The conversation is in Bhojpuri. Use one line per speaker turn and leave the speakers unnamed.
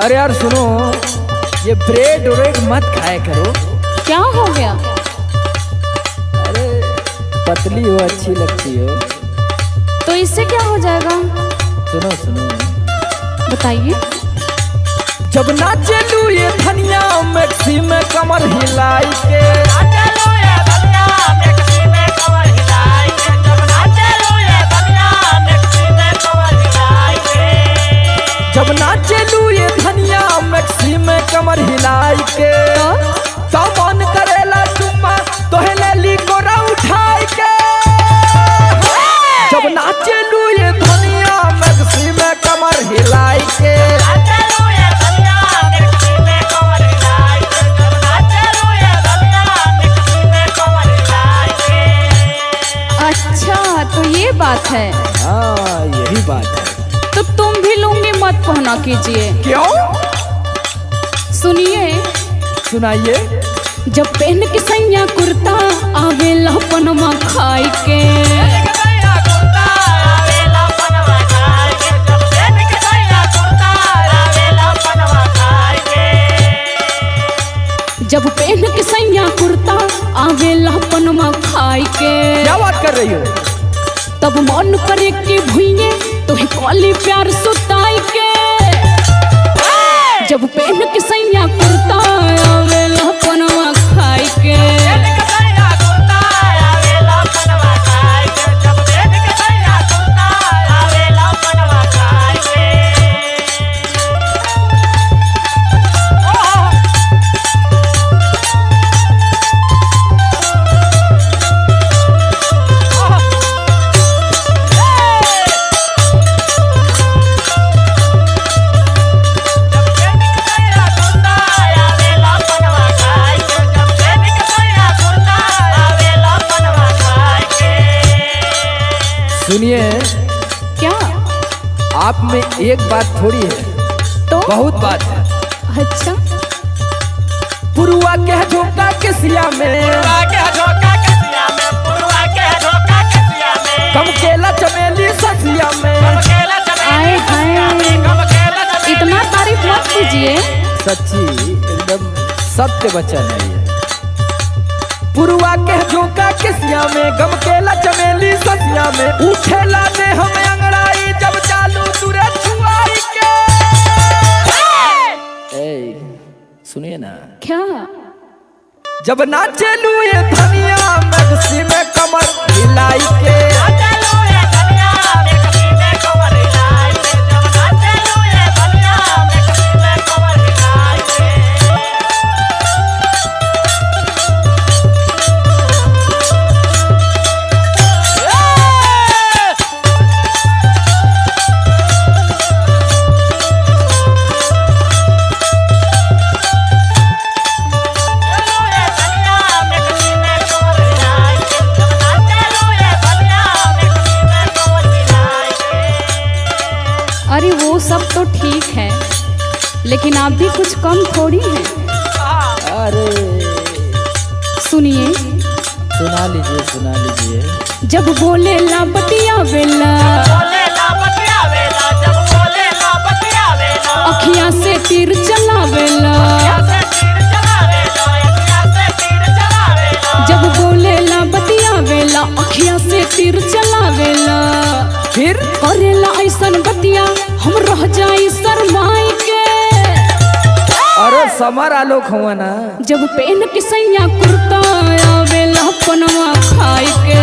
अरे यार सुनो, ये ब्रेड व्रेड मत खाया करो।
क्या हो गया?
अरे पतली हो, अच्छी लगती हो।
तो इससे क्या हो जाएगा?
सुनो सुनो,
बताइए।
जब नाचलू ये धनिया मैक्सी में कमर हिलाई के, जब नाचलू ये धनिया मैक्सी में कमर हिलाई के, तो मन करेला चुम्मा तोहे लेली कोरा उठाई के। जब नाचलू ये धनिया मैक्सी में कमर हिलाई के,
अच्छा तो ये बात है।
हाँ यही बात है।
तो तुम भी लुंगी मत पहना कीजिए।
क्यों?
सुनिए।
सुनाइए।
जब पहन के सैया कुर्ता आवेला पनमा खाई के, जब पहन के सैया कुर्ता आवेला पनमा खाई के,
क्या बात कर रही हो?
तब मन करे के भुइये तोहे कॉली प्यार सुताई के। जब पहन के सैया कुर्ता आवेला पनमा खाई के।
सुनिए।
क्या?
आप में एक बात थोड़ी है,
तो
बहुत बात है।
अच्छा।
पुरुआ के झोंका के सिया में, कम केला चमेली ससिया में।
आए हाय, इतना तारीफ मत कीजिए।
सच्ची एकदम सत्य वचन है ये। पुरुआ के झोंका के सिया में, गम केला चमेली ससिया में, उठेला ने हमें अंगड़ाई जब चालू तुरे छुआई के। ए सुनिए ना।
क्या?
जब नाचलू ये धनिया मैक्सी में कमर हिलाई के,
अरे वो सब तो ठीक है, लेकिन आप भी कुछ कम थोड़ी हैं।
अरे
सुनिए।
सुना लीजिए सुना लीजिए।
जब बोले ला बतिया वेला, अखियां से तीर चलावेला। जब बोले ला बतिया वेला, अखियां से तीर चलावेला।
फिर
करेला ऐसन बतिया हम रह जाई शरमाई के।
अरे समर आलोक हुआ ना।
जब पहन के सैया कुर्ता आवेला पनवा खाई के।